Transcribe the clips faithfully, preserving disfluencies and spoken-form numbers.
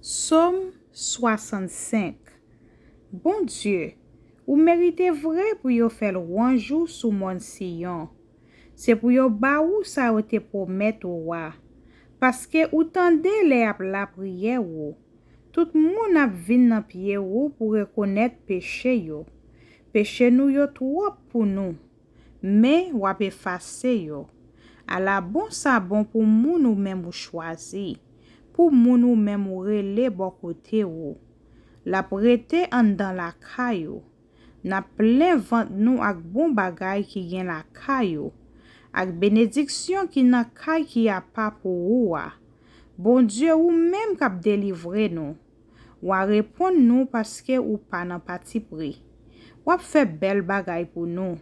Sòm swasannsenk. Bondye, ou merite vre pou yo fè lwanj ou sou mòn Siyon. Se pou yo ba ou sa yo te pwomèt ou a, paske ou tande lè y ap lapriyè ou. Tout moun ap vin nan pye ou pou rekonèt peche yo. Peche nou yo twòp pou nou, men w ap efase yo. Ala bon sa bon pou moun ou menm ou chwazi, pou moun ou menm ou rele bò kote ou. L ap rete anndan lakay ou. N ap plen vant nou ak bon bagay ki gen lakay ou, ak benediksyon ki nan kay ki apa pou ou a. Bondye, ou menm k ap delivre nou. W a reponn nou paske ou pa nan patipri. W ap fè bèl bagay pou nou.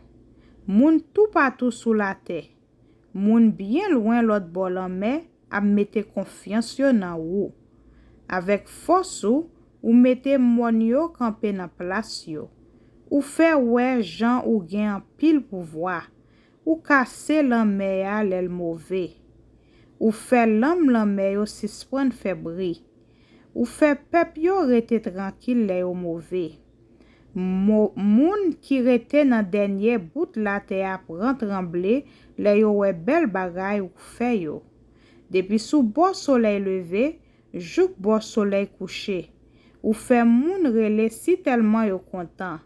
Moun toupatou sou latè, moun byen lwen lòt bò lanmè ap mete konfyans yo nan ou. Avèk fòs ou, ou mete mòn yo kanpe nan plas yo. Ou fè wè jan ou gen anpil pouvwa. Ou kase lanmè a lè l move. Ou fè lanm lanmè yo sispann fè bri. Ou fè pèp yo rete trankil lè yo move. Mo, moun ki rete nan dènye bout latè a pran tranble lè yo wè bèl bagay ou fè yo. Depi sou bò solèy leve jouk bò solèy kouche, ou fè moun rele sitèlman yo kontan.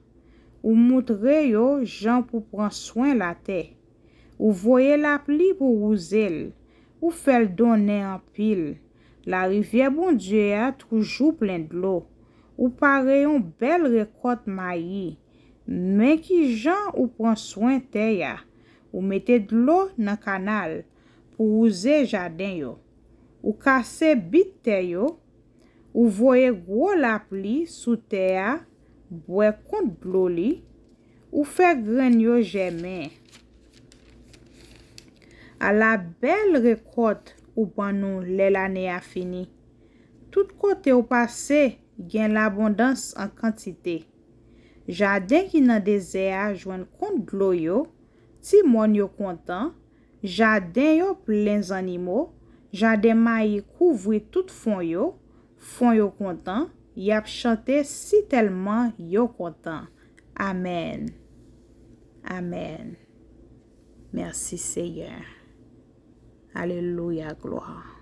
Ou moutre yo jan pou pran swen latè. Ou voye lapli pou wouze l. Ou fè l donnen anpil. Larivyè Bondye a toujou plen dlo. Ou pare yon bèl rekòt mayi. Men ki jan ou pran swen tè a. Ou mete dlo nan kanal pou wouze jaden yo. Ou kase bit tè yo. Ou voye gwo lapli sou tè a bwè kont dlo li. Ou fè grenn yo jèmen. Ala bèl rekòt ou ban nou lè lane a fini! Tout kote w pase, gen labondans an kantite. Jaden ki nan dezè a jwenn kont dlo yo, ti mòn yo kontan, jaden yo plen zannimo, jaden mayi kouvri tout fon yo, fon yo kontan, y ap chante sitèlman yo kontan. Amèn. Amèn. Mèsi, Seyè. Alelouya, glwa.